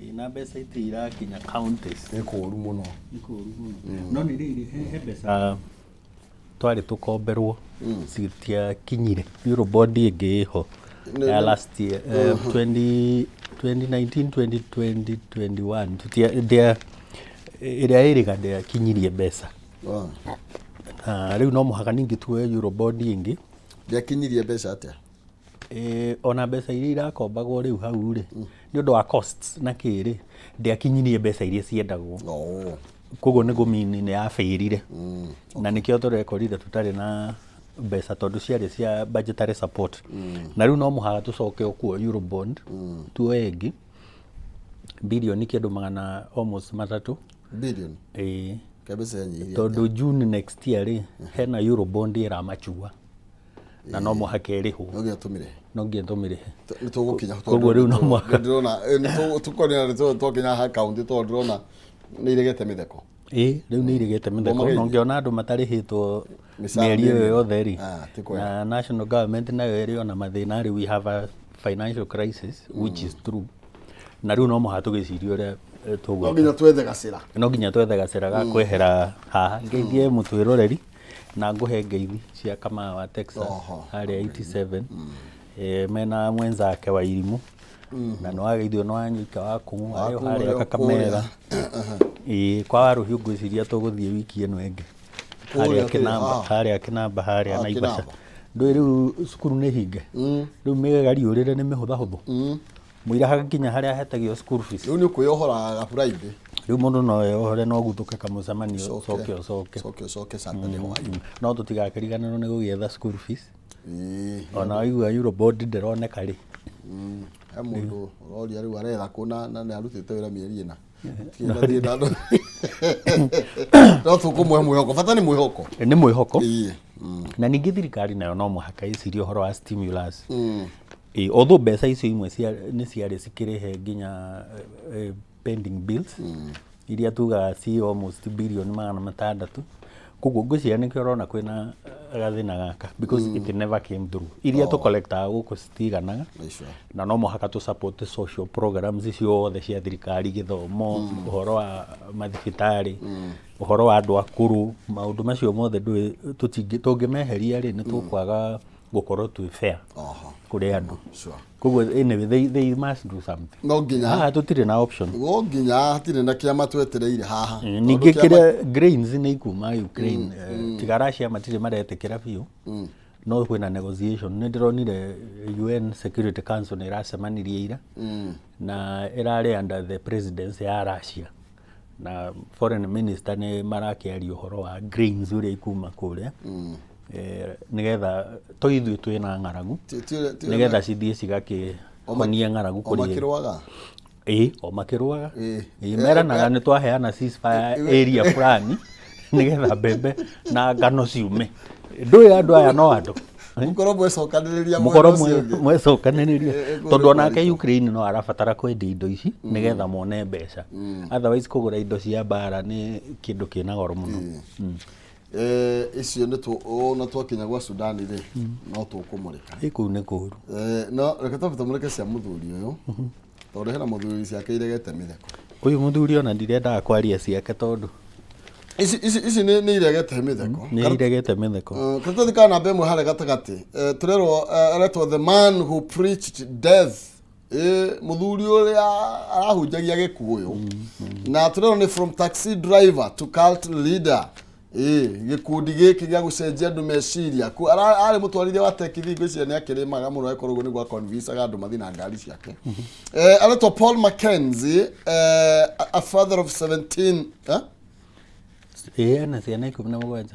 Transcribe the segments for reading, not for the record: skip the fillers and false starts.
Ĩ, na mbeca itirĩ irakinya counties. Nĩ kũũru mũno. Nĩ kũũru mũno. No nĩ rĩrĩ, he mbeca twarĩ tũkomberwo citiakinyire. Eurobond ĩngĩ ĩho ya last year, 20 2019, 2020, 21, tũtia ĩrĩa ĩrĩga ndĩakinyirie mbeca. Na rĩu no mũhaka ningĩ tuoye Eurobond ĩngĩ. Ndĩakinyirie mbeca atĩa? Ĩ, ona mbeca iria irakombagwo rĩu hau rĩ, nĩ ũndũ wa costs na kĩ rĩ, ndĩakinyirie mbeca iria ciendagwo. Koguo nĩ gũmini nĩ yabĩrire. Na nĩkĩo tũrekorire tũtarĩ na mbeca tondũ ciarĩ cia budgetary support. Na rĩu no mũhaka tũcoke o kuo Eurobond, tuoye ĩngĩ birioni kĩndũ magana almost 300. Birioni? Ĩĩ. Kaĩ mbeca yanyihirie atĩa? Tondũ June next year rĩ, hena Eurobond ĩramachua na no mũhaka ĩrĩhwo. No nginya tũmĩrĩhe. No nginya tũmĩrĩhe. Nĩ tũgũkinya. Koguo rĩu no mũhaka. Ndĩrona tũkonera nĩ twakinya ha kaunti tondũ ndĩrona nĩ iregete mĩtheko. Ĩĩ, rĩu nĩ iregete mĩtheko. Mũmageithie. Na ũngĩona andũ matarĩhĩtwo Mĩcara mĩeri ĩyo mĩeri. yothe rĩ, Ah, ti kwega. na national government nayo ĩrĩ ona mathĩna rĩ, we have a financial crisis which is true. Na rĩu no mũhaka tũgĩcirie ũrĩa No tũgwĩka. nginya twethe gacĩra. No nginya twethe gacĩra ga kwehera haha. Ngeithie mũtwĩroreri na ngũhe ngeithi cia Kamau wa Texas harĩa 87. Mena mwenzake wa Irimũ. Na nĩ wageithio nĩ Wanyika wa Kũng'ũ arĩ o harĩa Kakamega. Ĩĩ, kwa Warũhiũ ngwĩciria tũgũthiĩ wiki ĩno ĩngĩ. Harĩa Kĩnamba, harĩa Kĩnamba, harĩa Naivasha. Ndũĩ rĩu cukuru nĩ hinge. Rĩu mĩgariũrĩre nĩ mĩhũthahũthũ. Mũira hakinya harĩa hetagio school fees. Rĩu nĩ ũkwĩyohora gaburaithĩ. Rĩu mũndũ no eyohore no guthũke kamũcemanio ũcoke ũcoke. Ũcoke ũcoke Saturday hwaĩ-inĩ. No tũtigakĩriganĩrwo nĩ gũgĩetha school fees. Ona waigua Eurobond ndĩroneka rĩ. He mũndũ ũroria rĩu aretha kũ na nĩ arutĩte wĩra mĩeri 4. Tirĩ na thĩna no tũkũmũhe mwĩhoko. Bata nĩ mwĩhoko. Nĩ mwĩhoko. Na ningĩ thirikari nayo no mũhaka ĩcirie ũhoro wa stimulus. Ĩĩ, although mbeca icio imwe nĩ ciarĩ cikĩrĩhe nginya pending bills iria tugaga ci almost birioni 600. Koguo ngwĩciria nĩkĩo ũrona kwĩna gathĩna gaka because it never came through. Iria tũ collectaga gũkũ citiganaga na no mũhaka tũ support social programs ciothe cia thirikari, gĩthomo, ũhoro wa mathibitarĩ, ũhoro wa andũ akũrũ, maũndũ macio mothe ndũĩ tũngĩmeheria rĩ, nĩ tũkwaga gũkorwo twĩ fair kũrĩ andũ. Koguo anyway, they must do something. No nginya. Haha tũtirĩ na option. No nginya hatirĩ na kĩama twetereire haha. Ningĩ kĩrĩa grains nĩ ikuma Ukraine, tiga Russia matirĩ maretĩkĩra biũ. No kwĩna negotiation. Nĩ ndĩronire UN Security Council nĩ ĩracemanirie ira na ĩrarĩ under the presidency ya Russia. Na foreign minister nĩ marakĩaria ũhoro wa grains ũrĩa ikuma kũrĩa. Nĩgetha to ithuĩ twĩna ng'aragu, nĩgetha cithiĩ cigakĩhonie ng'aragu kũrĩ. O makĩrũaga? Ĩĩ, o makĩrũaga. Ĩĩ, meranaga nĩ twaheana ceasefire area fulani nĩgetha mbembe na ngano ciume. Ndũĩ andũ aya no andũ. Mũkorwo mwecokanĩrĩria Mũkorwo mwecokanĩrĩria. Tondũ onake Ukraine no arabatara kwendia indo ici nĩgetha mone mbeca. Otherwise kũgũra indo cia mbara nĩ kĩndũ kĩna goro mũno. Icio nĩ ona twakinya gwa Sudan rĩ, no tũkũmũrĩka. Ĩ kũu nĩ kũũru. No reke twambe tũmũrĩke cia mũthuri ũyũ, tondũ hena mũthuri ciake iregete mĩtheko. Ũyũ mũthuri ona ndirendaga kwaria ciake tondũ Ici ici ici nĩ nĩ iregete mĩtheko. Nĩ iregete mĩtheko. Karatathi ka namba 1 harĩa gatagatĩ, tũrerwo aretwo the man who preached death. Mũthuri ũrĩa arahunjagia gĩkuũ ũyũ. Na tũrerwo nĩ from taxi driver to cult leader. Gĩkundi gĩkĩ gĩa gũcenjia andũ meciria. Arĩ mũtwarithia wa tekithi, ngwĩciria nĩ akĩrĩmaga mũno akorwo ũguo nĩguo aconvincaga andũ mathiĩ na ngari ciake. Aretwo Paul Mackenzie, a father of 17, eh? Ĩĩ, ena ciana 17.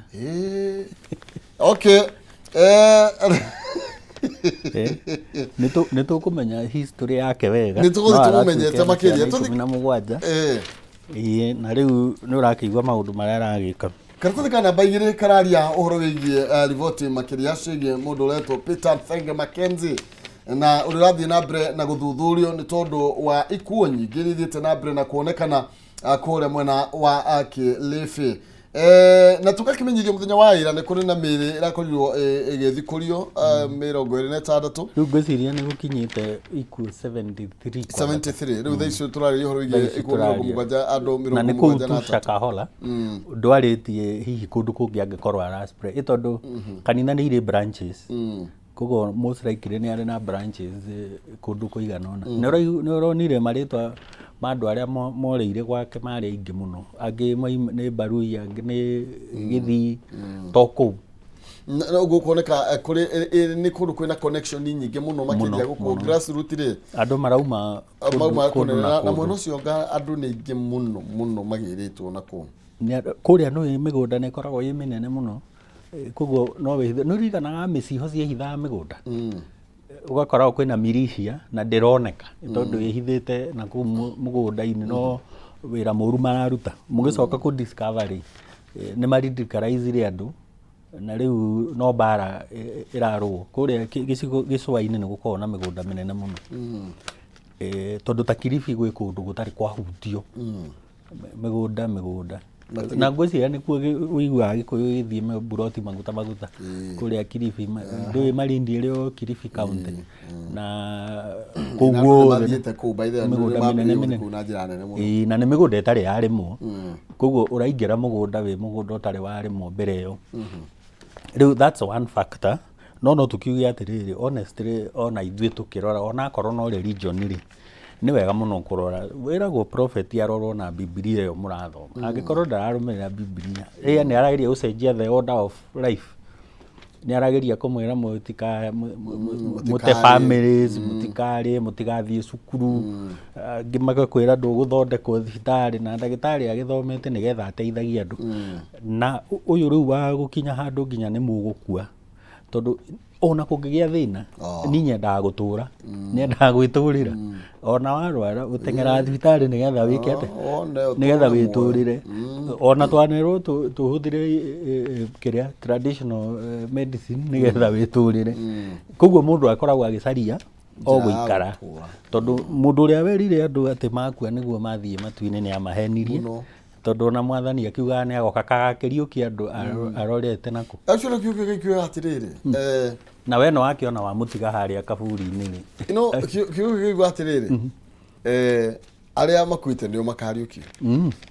Okay. Nĩ tũkũmenya history yake wega. Nĩ tũgũthiĩ tũmũmenyete makĩria. 17. Ĩĩ, na rĩu nĩ ũrakĩigua maũndũ marĩa aragĩka. Karatathi ka namba 2 kararia ũhoro wĩgiĩ riboti makĩria ciĩgiĩ mũndũ ũretwo Peter Thenge Mackenzie na ũrĩa ũrathiĩ na mbere na gũthuthurio nĩ tondũ wa ikuũ nyingĩ iria ithiĩte na mbere na kuonekana kũrĩa mwena wa Kilifi. Na tũgakĩmenyithio mũthenya wa ira nĩ kũrĩ na mĩĩrĩ ĩrakorirwo ĩgĩthikũrio 26. Rĩu ngwĩciria nĩ gũkinyĩte ikuũ 73 kwa 73 rĩu thaa icio tũrarĩria ũhoro Thaa wĩgiĩ ici ikuũ mĩrongo tũraria. mũgwanja andũ Na mĩrongo nĩ kũu mũgwanja tu na atatũ. Shakahola ndwarĩtie hihi kũndũ kũngĩ angĩkorwo ara spread ĩ tondũ kanitha nĩ irĩ branches, koguo most likely nĩ arĩ na branches kũndũ kũigana ũna. Nĩ ũronire marĩtwa ma andũ arĩa morĩire gwake marĩ aingĩ mũno, angĩ nĩ Barui, angĩ nĩ Gĩthii, to kũu. Na ũguo kuoneka kũrĩ nĩ kũndũ kwĩna connection nyingĩ mũno makĩria gũkũ grassroot rĩ. Andũ marauma kũndũ mauma kũndũ kũnene na na kũndũ. Mwena ũcio nga andũ nĩ aingĩ mũno mũno magĩrĩtwo na kũu. Kũrĩa nĩ mĩgũnda nĩ ĩkoragwo ĩ mĩnene mũno. Koguo no wĩhithe. Nĩ ũririkanaga mĩciho ciehithaga mĩgũnda? Ũgakora kwĩna militia na ndĩroneka nĩ tondũ ĩhithĩte na kũu mũgũnda-inĩ, no wĩra mũru mararuta. Mũgĩcoka kũ discover rĩ, nĩ ma radicalize andũ na rĩu no mbara ĩrarũo. Kũrĩa gĩcigo gĩcũa-inĩ nĩ gũkoragwo na mĩgũnda mĩnene mũno. Tondũ ta Kilifi gwĩ kũndũ gũtarĩ kwahutio. Mĩgũnda na ngwĩciria nĩkuo ũiguaga Gĩkũyũ gĩgĩthiĩ mburoti maguta maguta kũrĩa Kilifi, ndũĩ Malindi ĩrĩ o Kilifi County na kũu Na andũ guothe nĩmathiĩte kũu, by the way, andũ mĩgũnda nĩmambĩrĩirie mĩnene gũthiĩ mĩnene. kũu na njĩra nene mũno. Ĩĩ, na nĩ mĩgũnda ĩtarĩ yarĩmwo, koguo ũraingĩra mũgũnda wĩ mũgũnda ũtarĩ warĩmwo mbere ĩyo. Rĩu that's one factor, no tũkiuge atĩrĩrĩ, honestly, ona ithuĩ tũkĩrora, ona akorwo no religion rĩ, nĩ wega mũno kũrora. Wĩragwo prophet arorwo na Bibilia ĩyo mũrathoma. Angĩkorwo ndararũmĩrĩra Bibilia ĩya, nĩ arageria gũcenjia the order of life, nĩ arageria kũmwĩra mũtika mũte mũtikarĩe. Families mũtikarĩe, mũtigathiĩ cukuru, angĩ magakwĩra ndũgũthondekwo thibitarĩ na ndagĩtarĩ agĩthomete nĩgetha ateithagie andũ. Na ũyũ rĩu wa gũkinya handũ nginya nĩ mũgũkua, tondũ ona kũngĩgĩa thĩna, niĩ nyendaga gũtũra, nyendaga gwĩtũrĩra. Ona warwara ũteng'eraga thibitarĩ nĩgetha wĩke atĩa? Wone ũtũũre Nĩgetha muoyo. wĩtũrĩre. Ona twanerwo tũhũthĩre kĩrĩa traditional medicine nĩgetha wĩtũrĩre. Koguo mũndũ akoragwo agĩcaria o Njĩra ya gũikara, gũtũũra. Tondũ mũndũ ũrĩa werire andũ atĩ makua nĩguo mathiĩ matu-inĩ nĩ amahenirie. Mũno. Tondũ ona Mwathani akiugaga nĩ agoka kagakĩriũkia andũ arorete nakũ. Actually kiugo gĩkiuga atĩrĩrĩ, Na we no wakĩona wamũtiga harĩa kaburi-inĩ rĩ. No kiugo gĩkiuga atĩrĩrĩ, arĩa makuĩte nĩo makariũkio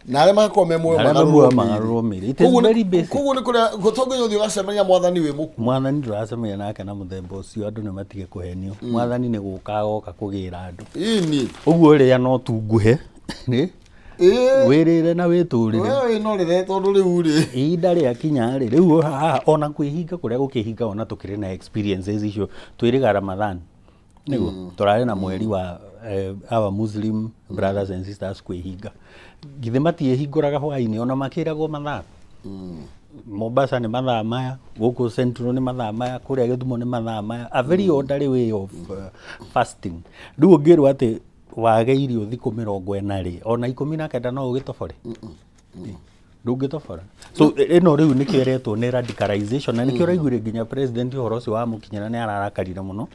na arĩa magakorwo me muoyo Arĩa me muoyo magarũrwo magarũrwo mĩĩrĩ. Mĩĩrĩ. It is Koguo very basic. Koguo nĩ kũrĩa to nginya ũthiĩ ũgacemania Mwathani wĩ mũkuũ. Mwathani ndũracemania nake na mũthemba ũcio. Andũ nĩ matige kũhenio. Mwathani nĩ gũka agoka kũgĩra andũ. Ini. Ũguo rĩa no tunguhe nĩ wĩrĩre na wĩtũrĩre. We wĩnorĩre tondũ rĩu rĩ Ihinda rĩakinya rĩ, rĩu haha ona kwĩhinga kũrĩa gũkĩhinga, ona tũkĩrĩ na experiences icio twĩrĩga Ramadhan nĩguo tũrarĩ na mweri wa our Muslim brothers and sisters kwĩhinga. Githĩ matiĩhingũraga hwainĩ ona makĩragwo mathaa? Mombasa nĩ mathaa maya, gũkũ Central nĩ mathaa maya, kũrĩa Gĩthumo nĩ mathaa maya, a very orderly way of fasting. Rĩu ũngĩrwo atĩ wage irio thikũ 40 rĩ, ona 19 no ũgĩtobore? Ndũngĩtobora. So ĩno rĩu nĩkĩo ĩretwo nĩ radicalization, na nĩkĩo ũraiguire nginya president ũhoro ũcio wamũkinyĩra nĩ ararakarire mũno,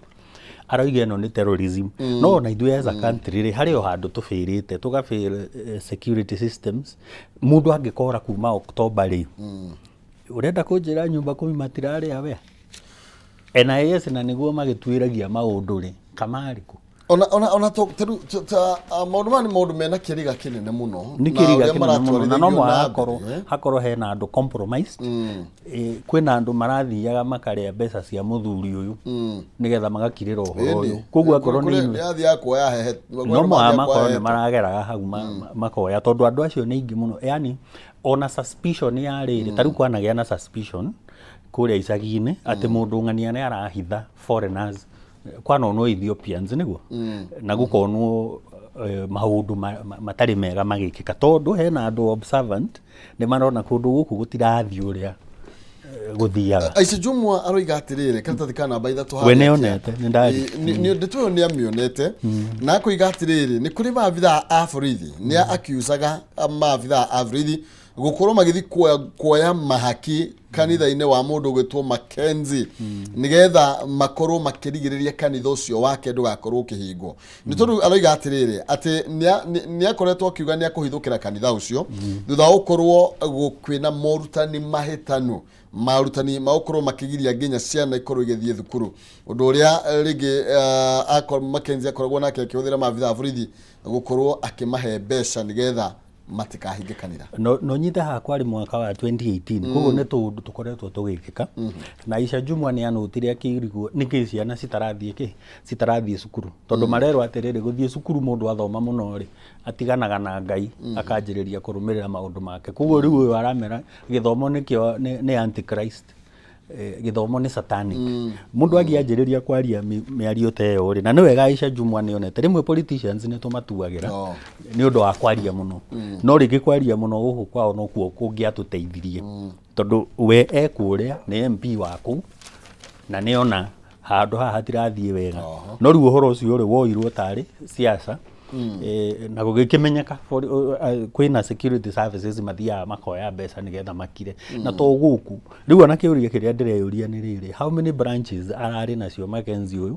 arauga ĩno nĩ terrorism. No ona ithuĩ as a country rĩ, harĩ o handũ tũbĩrĩte, tũgabĩra security systems. Mũndũ angĩkora kuma October rĩ, ũrenda kũnjĩra nyumba kumi matirarĩ aware? NIS na nĩguo magĩtuĩragia maũndũ rĩ, kamarĩ kũ? Ona to ta maũndũ maya nĩ maũndũ mena kĩriga kĩnene mũno. Nĩ Na kĩriga ũrĩa kĩnene mũno, na no maratwarithagio mũhaka na hakorwo mbere, eh? Hakorwo hena andũ compromised. Kwĩna andũ marathiaga makarĩa mbeca cia mũthuri ũyũ nĩgetha magakirĩra ũhoro ũyũ. Koguo akorwo nĩ Kũrĩ- inyuĩ athiaga kuoya hehe no mũhaka makorwo nĩ marageraga hau makoya, tondũ andũ acio nĩ aingĩ mũno. Yani ona suspicion ya rĩrĩ, ta rĩu kwanagĩa na suspicion kũrĩa icagi-inĩ atĩ mũndũ ng'ania nĩ arahitha foreigners, kwanonwo Ethiopians nĩguo, na gũkonwo maũndũ matarĩ mega magĩkĩka, tondũ hena andũ observant nĩ marona kũndũ gũkũ gũtirathiĩ ũrĩa gũthiaga. Aici Jumwa aroiga atĩrĩrĩ, karatathi ka namba 3 We harĩa nĩonete, nĩ ndari. Ndeto ĩyo nĩ amĩonete na akoiga atĩrĩrĩ, nĩ kũrĩ maabithaa a borithi, nĩ akiucaga maabithaa a borithi. Gũkorwo magĩthiĩ kuoya mahaki kanitha-inĩ wa mũndũ ũgwĩtwo Mackenzie, nĩgetha makorwo makĩrigĩrĩria kanitha ũcio wake ndũgakorwo ũkĩhingwo, nĩ tondũ aroiga atĩrĩrĩ atĩ nĩ akoretwo akiuga nĩ akũhithũkĩra kanitha ũcio thutha wa gũkorwo kwĩna morutani mahĩtanu, marutani ma gũkorwo makĩgiria nginya ciana ikorwo igĩthiĩ thukuru, ũndũ ũrĩa rĩngĩ Mackenzie akoragwo nake akĩhũthĩra maabitha a borithi gũkorwo akĩmahe mbeca nĩgetha matikahinge kanitha. No nyite haha, kwarĩ mwaka wa 2018, koguo nĩ tũũndũ tũkoretwo tũgĩkĩka, na Aisha Jumwa nĩ anũtire akĩrigwo nĩkĩ ciana citarathiĩ kĩ citarathiĩ cukuru, tondũ marerwo atĩrĩrĩ, gũthiĩ cukuru mũndũ athoma mũno rĩ, atiganaga na Ngai akanjĩrĩria kũrũmĩrĩra maũndũ make. Koguo rĩu ũyũ aramera gĩthomo nĩkĩo nĩ antichrist, gĩthomo nĩ satanic. Mũndũ angĩanjĩrĩria kwaria mĩario ta ĩyo rĩ, na nĩ wega Aisha Jumwa nĩ onete rĩmwe politicians nĩ tũmatuagĩra nĩ ũndũ wa kwaria mũno, no rĩngĩ kwaria mũno gũkũ kwao nokuo kũngĩatũteithirie, tondũ we ekũrĩa nĩ MP wa kũu na nĩona handũ haha hatirathiĩ wega. No rĩu ũhoro ũcio rĩ, woirwo tarĩ siasa, na gũgĩkĩmenyeka kwĩna security services mathiaga makoya mbeca nĩgetha makire. Na to gũkũ rĩu, ona kĩũria kĩrĩa ndĩreyũria nĩ rĩrĩ, how many branches ararĩ nacio Mackenzie ũyũ,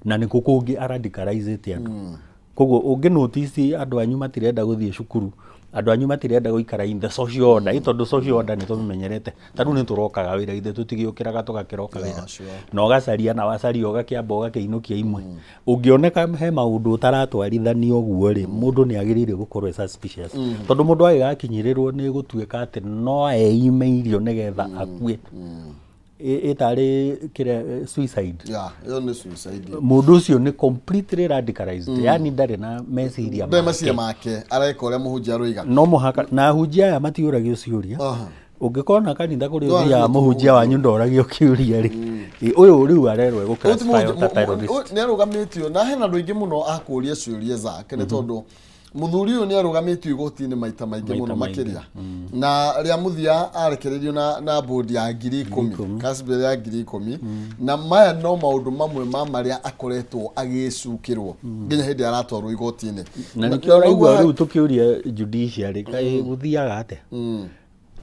na nĩ kũ kũngĩ aradicalizĩte andũ? Koguo ũngĩ notice andũ anyu matirenda gũthiĩ cukuru, andũ anyu matirenda gũikara in the social order, tondũ social order nĩ tũmĩmenyerete. Ta rĩu nĩ tũrokaga wĩra, ithuĩ tũtigĩũkĩraga tũgakĩroka wĩra, na ũgacaria na wacaria ũgakĩamba ũgakĩinũkia imwe. Ũngĩoneka he maũndũ ũtaratwarithania ũguo rĩ, mũndũ nĩ agĩrĩire gũkorwo e suspicious, tondũ mũndũ agĩgakinyĩrĩrwo nĩ gũtuĩka atĩ no eime irio nĩgetha akue, ĩtarĩ kĩrĩa suicide. Yeah, ĩyo nĩ suicide. Mũndũ ũcio nĩ completely radicalized, yani ndarĩ na meciria Ndee meciria make, areka ũrĩa mũhunjia aroiga. No mũhaka na ahunjia aya matiũragio ciũria. Ũngĩkona kanitha kũrĩa No, ũthiaga no, mũhunjia wanyu ndoragio kĩũria rĩ, ũyũ rĩu arerwo Ũyũ ti egũ-classify ta terrorist. Nĩ arũgamĩtio na hena andũ aingĩ mũno a kũũria ciũria zake, nĩ tondũ mũthuri ũyũ nĩ arũgamĩtio igoti-inĩ maita maingĩ Maita mũno maingĩ. makĩria, na rĩa mũthia arekereirio na bodi ya 10,000, cash bail ya 10,000. Na maya no maũndũ mamwe ma marĩa akoretwo agĩcukĩrwo nginya hĩndĩ aratwarwo igoti-inĩ. Na nĩkĩo ũraigua rĩu tũkĩũria judiciary, kaĩ gũthiaga atĩa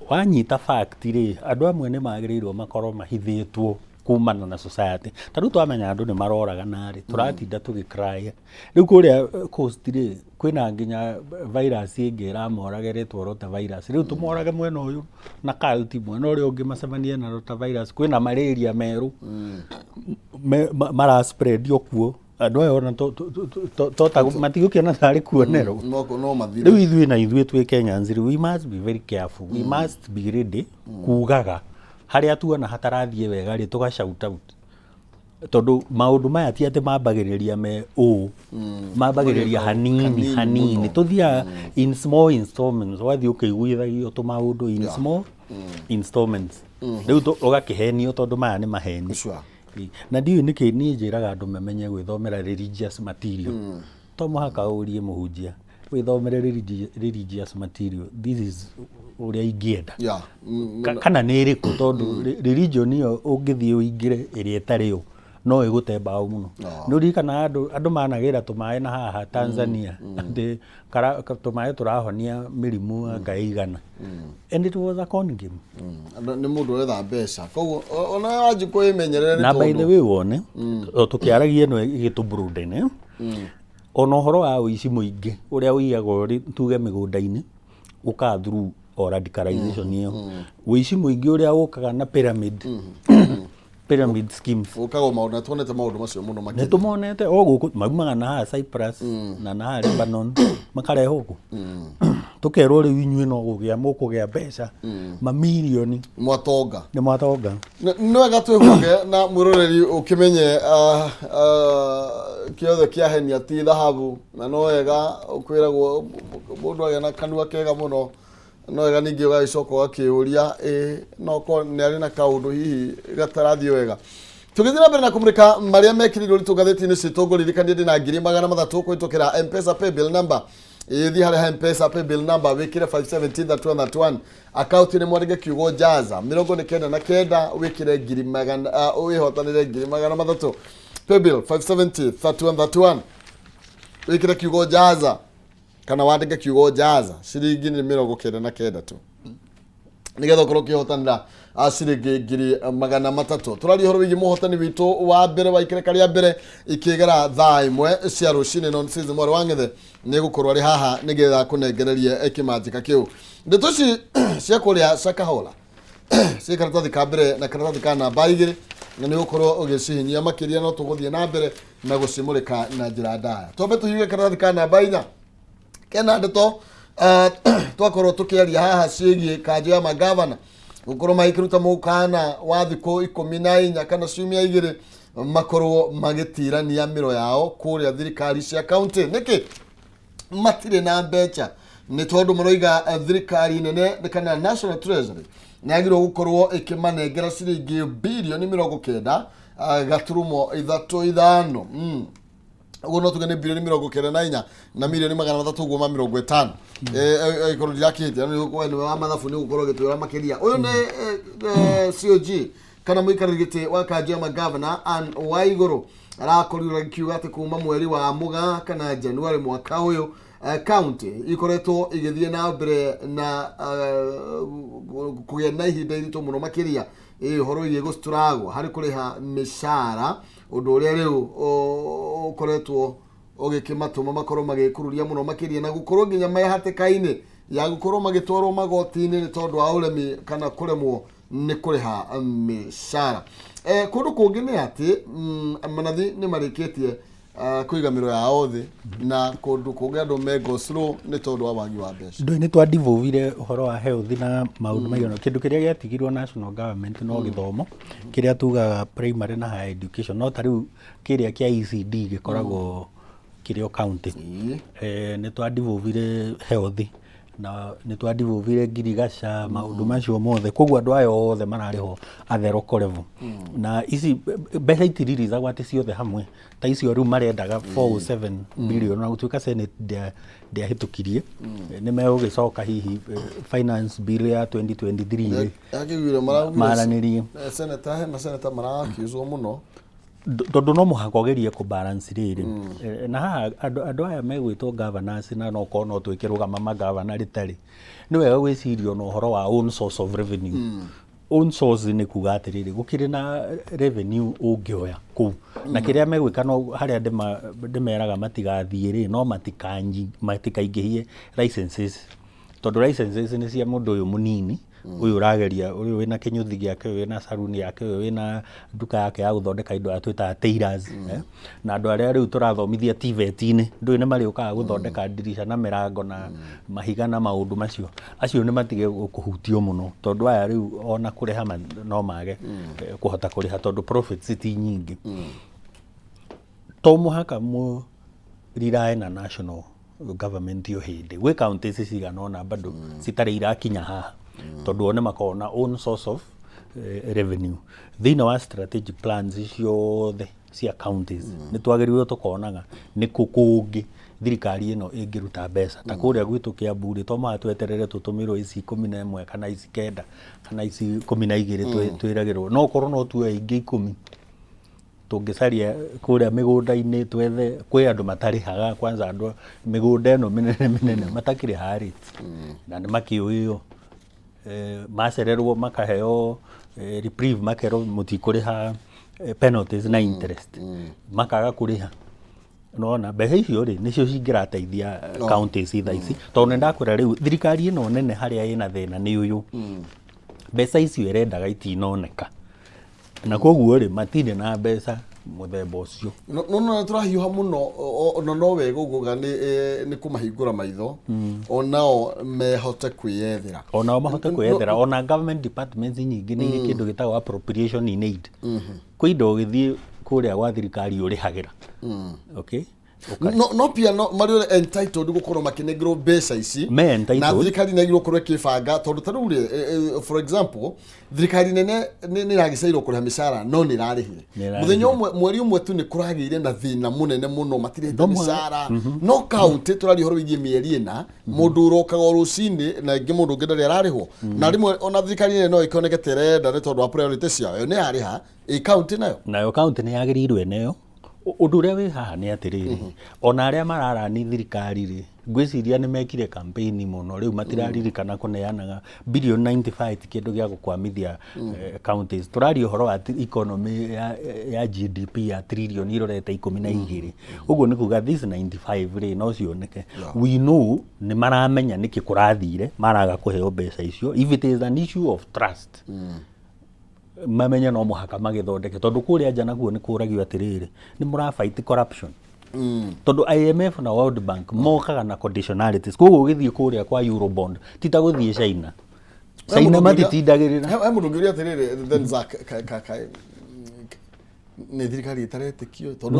wanyita fact rĩ, andũ amwe nĩ magĩrĩirwo makorwo mahithĩtwo kumana na society. Ta rĩu twamenya andũ nĩ maroragana rĩ, tũratinda tũgĩcry. Rĩu kũrĩa coast rĩ, kwĩna nginya virus ĩngĩ ĩramoraga ĩretwo rota virus. Rĩu tũmorage mwena ũyũ na cult, mwena ũrĩa ũngĩ macemanie na rota virus, kwĩna malaria merũ mara spread kuo. Andũ aya ona to ta matigũkĩona tarĩ kuonerwo. No mathire. Rĩu ithuĩ na ithuĩ twĩ Kenyans rĩ, we must be very careful, we must be ready kugaga harĩa tuona hatarathiĩ wega rĩ, tũga shout out, tondũ maũndũ maya ti atĩ mambagĩrĩria me ũũ, mambagĩrĩria hanini hanini hanini mũno. Tũthiaga in small installments, ũgathiĩ ũkĩiguithagio tũmaũndũ in small installments, rĩu ũgakĩhenio, tondũ maya nĩ maheni. Ĩ, na ndiũĩ nĩkĩ niĩ njĩraga andũ mamenye gwĩthomera religious material. To mũhaka ũrie mũhunjia, wĩthomere religious material. This is ũrĩa ingĩenda. Kana nĩ ĩrĩkũ, tondũ religion ĩyo ũngĩthiĩ ũingĩre ĩrĩa ĩtarĩ yo, no ĩgũte mbaũ mũno. Nĩ ũririkanaga andũ managĩra tũmaĩ na haha Tanzania atĩ tũmaĩ tũrahonia mĩrimũ anga ĩigana, and it was a con game. Nĩ mũndũ ũretha mbeca, koguo ona wanjikũ ĩmenyerere nĩ Na by the tondũ way, wone o tũkĩaragia ĩno ĩgĩtũ ona ũhoro wa ũici mũingĩ ũrĩa ũiyagwo rĩ, tuge mĩgũnda-inĩ, ũkaga through o radicalization ĩyo. Ũici mũingĩ ũrĩa ũkaga na pyramid schemes. Ũkaga maũndũ na tuonete maũndũ macio mũno Nĩ makĩria. Tũmonete o gũkũ maumaga na haha Cyprus na haha Lebanon, makarehwo gũkũ, tũkerwo rĩu inyuĩ no kũgĩa mũkũgĩa mbeca mamirioni. Mwatonga. Nĩ mwatonga. Nĩ wega twĩhũge na mwĩroreri ũkĩmenye kĩothe kĩahenia ti thahabu, na no wega ũkwĩragwo mũndũ agĩa na kanua kega mũno, no wega ningĩ ũgagĩcoka ũgakĩũria ĩ no korwo nĩ arĩ na kaũndũ hihi gatarathiĩ wega. Tũgĩthiĩ na mbere na kũmũrĩka marĩa mekĩrĩirwo ũritũ ngathĩti-inĩ citũ, ngũririkanie ndĩna 300,000 kũhĩtũkĩra Mpesa paybill number. Ĩthiĩ harĩa ha Mpesa paybill number, wĩkĩre 5173131, akaunti-inĩ mwandĩke kiugo jaza 99, wĩkĩre ngiri magana wĩhotanĩre 300,000. Paybill 570 3131, wĩkĩre kiugo jaza kana wandĩke kiugo jaza, ciringi nĩ 99 tu. Nĩgetha ũkorwo ũkĩhotanĩra ciringi 300,000. Tũraria ũhoro wĩgiĩ mũhotani witũ wa mbere wa ikereka rĩa mbere ikĩgera thaa 1 cia rũcinĩ. Non season mwarĩ wa ng'ethe nĩ gũkorwo arĩ haha nĩgetha kũnengererie kĩmanjĩka kĩu. Ndeto ici cia kũrĩa Shakahola ciĩ karatathi ka mbere na karatathi ka namba 2, na nĩ ũgũkorwo ũgĩcihinyia makĩria, no tũgũthiĩ na mbere na gũcimũrĩka na njĩra ndaya. Twambe tũhiũge karatathi ka namba 4 kena ndeto twakorwo tukiaria haha ciĩgiĩ kanjũ ya magavana gũkorwo magĩkĩruta mũkana wa thikũ 14 kana ciumia 2 makorwo magĩtirania mĩro yao kũrĩa thirikari cia kaunti. Nĩkĩ matirĩ na mbeca? Nĩ tondũ maroiga thirikari nene kana National Treasury nĩ yagĩrĩirwo gũkorwo ĩkĩmanengera ciringi birioni 90.35. Ũguo no tuge nĩ birioni 94 na mirioni 300 ũguo ma 50. Ĩkorwo ndirakĩhĩtia, nĩ nĩwe wa mathabu, nĩ ũgũkorwo ũgĩtwĩra makĩria. Ũyũ nĩ COG kana mũikarĩri gĩtĩ wa kanjũ ya magavana Ann Waigũrũ arakorirwo agĩkiuga atĩ kuma mweri wa Mũgaa kana January mwaka ũyũ, county ikoretwo igĩthiĩ na mbere na kũgĩa na ihinda iritũ mũno makĩria ũhoro wĩgiĩ gũstruggle harĩ kũrĩha mĩcara, ũndũ ũrĩa rĩu ũkoretwo ũgĩkĩmatũma makorwo magĩkururia mũno makĩria na gũkorwo nginya me hatĩka-inĩ ya gũkorwo magĩtwarwo magoti-inĩ nĩ tondũ wa ũremi kana kũremwo nĩ kũrĩha mĩcara. Kũndũ kũngĩ nĩ atĩ manathi nĩ marĩkĩtie kũiga mĩro yao thĩ, na kũndũ kũngĩ andũ me go slow nĩ tondũ wa wagi wa mbeca. Ndũĩ nĩ twa-devolvire ũhoro wa health na maũndũ maigana. Kĩndũ kĩrĩa gĩatigirwo national government no gĩthomo kĩrĩa tugaga primary na higher education, no ta rĩu kĩrĩa kĩa ECD gĩkoragwo kĩrĩ o county. Nĩ twa-devolvire health na nĩ twa-devolvire ngirigaca, maũndũ macio mothe. Koguo andũ aya othe mararĩhwo at the local level, na ici mbeca itiririzagwo atĩ ciothe hamwe ta icio rĩu marendaga 407 billion. Na gũtuĩka Senate ndĩahĩtũkirie, nĩ megũgĩcoka hihi finance bill ya 2023 rĩ, Yakĩiguire maraugire maranĩrie. Senator, he maseneta marakiuzwo mũno. Tondũ no mũhaka ũgerie kũ balance rĩrĩ. Na haha andũ aya megwĩtwo governors, na no korwo no twĩkĩrũgama magavana rĩtarĩ nĩ wega gwĩciria ona ũhoro wa own source of revenue. Own source nĩ kuga atĩrĩrĩ, gũkĩrĩ na revenue ũngĩoya kũu na kĩrĩa megwĩka, no harĩa ndĩmeraga matigathiĩ rĩ, no matikaingĩhie licenses, tondũ licenses nĩ cia mũndũ ũyũ mũnini, ũyũ ũrageria, ũyũ wĩna kĩnyũthi gĩake, ũyũ wĩna saruni yake, ũyũ wĩna nduka yake ya gũthondeka indo, arĩa twĩtaga tailors, na andũ arĩa rĩu tũrathomithia TVET-inĩ, ndũĩ nĩ marĩũkaga gũthondeka ndirica na mĩrango na mahiga na maũndũ macio. Acio nĩ matige kũhutio mũno, tondũ aya rĩu ona kũrĩha no mage kũhota kũrĩha tondũ profits ti nyingĩ. To mũhaka mũ rely na national government o hĩndĩ. Gwĩ counties cigana ũna bado citarĩ irakinya haha, tondũ o nĩ makoragwo na own source of revenue. Thĩinĩ wa strategic plans ciothe cia counties nĩ twagĩrĩirwo tũkonaga nĩ kũ kũngĩ thirikari ĩno ĩngĩruta mbeca. Ta kũrĩa gwitũ Kiambu rĩ, to mũhaka tweterere tũtũmĩrwo ici 11 kana ici 9 kana ici 12 twĩragĩrwo. No ũkorwo no tuoe ingĩ 10 tũngĩcaria kũrĩa mĩgũnda-inĩ twethe. Kwĩ andũ matarĩhaga kwanza, andũ mĩgũnda ĩno mĩnene mĩnene matakĩrĩhaga rates, na nĩ makĩũĩo macererwo makaheo reprieve, makerwo mũtikũrĩha penalties na interest, makaga kũrĩha. Nona mbeca icio rĩ, nĩcio cingĩrateithia counties thaa ici, tondũ nĩ ndakwĩra rĩu thirikari ĩno nene harĩa ĩna thĩna nĩ ũyũ, mbeca icio ĩrendaga itinoneka, na koguo rĩ, matirĩ na mbeca mũthemba ũcio. No tũrahiũha mũno na no wega ũguo nĩ kũmahingũra maitho onao mehote kwĩyethera. Onao mahote kwĩyethera. Ona government departments nyingĩ nĩ irĩ kĩndũ gĩtagwo appropriation in aid. Kwĩ indo ũgĩthiĩ kũrĩa gwa thirikari ũrĩhagĩra, okay. No pia no marĩ ũrĩa entitled gũkorwo makĩnengerwo mbeca ici. Me entitled. Na thirikari nĩ yagĩrĩirwo gũkorwo ĩkĩbanga, tondũ ta rĩu rĩ, for example, thirikari nene nĩ ĩragĩcairwo kũrĩha mĩcara, no nĩ ĩrarĩhire. Nĩ ĩrarĩhire. Mũthenya ũmwe, mweri ũmwe tu, nĩ kũragĩire na thĩna mũnene mũno, matirĩhĩte No mũhaka- mĩcara. No kaunti tũraria ũhoro wĩgiĩ mĩeri 4, mũndũ ũrokaga o rũcinĩ na ĩngĩ mũndũ ũngĩ ndarĩ ararĩhwo. Na rĩmwe ona thirikari nene no ĩkĩoneke ta ĩrenda nĩ tondũ wa priority ciao, ĩyo nĩ yarĩha, ĩ kaunti nayo? Nayo kaunti nĩ yagĩrĩirwo ĩneo. Ũndũ ũrĩa wĩ haha nĩ atĩrĩrĩ, ona arĩa mararani thirikari rĩ, ngwĩciria nĩ mekire campaign mũno, rĩu matiraririkana kũneanaga bilioni 95 ti kĩndũ gĩa gũkwamithia counties. Tũraria ũhoro wa economy ya GDP ya trillion irorete 12. Ũguo nĩ kuga this 95 rĩ, no cioneke. We know nĩ maramenya nĩkĩ kũrathire maraga kũheo mbeca icio. If it is an issue of trust, mamenye no mũhaka magĩthondeke, tondũ kũrĩa nja nakuo nĩ kũragio atĩrĩrĩ, nĩ mũra fight corruption, tondũ IMF na World Bank mokaga na conditionalities. Koguo ũgĩthiĩ kũrĩa kwa Eurobond ti ta gũthiĩ China. China matitindagĩrĩra. He mũndũ ũngĩũria atĩrĩrĩ then, Zack, nĩ thirikari ĩtaretĩkio tondũ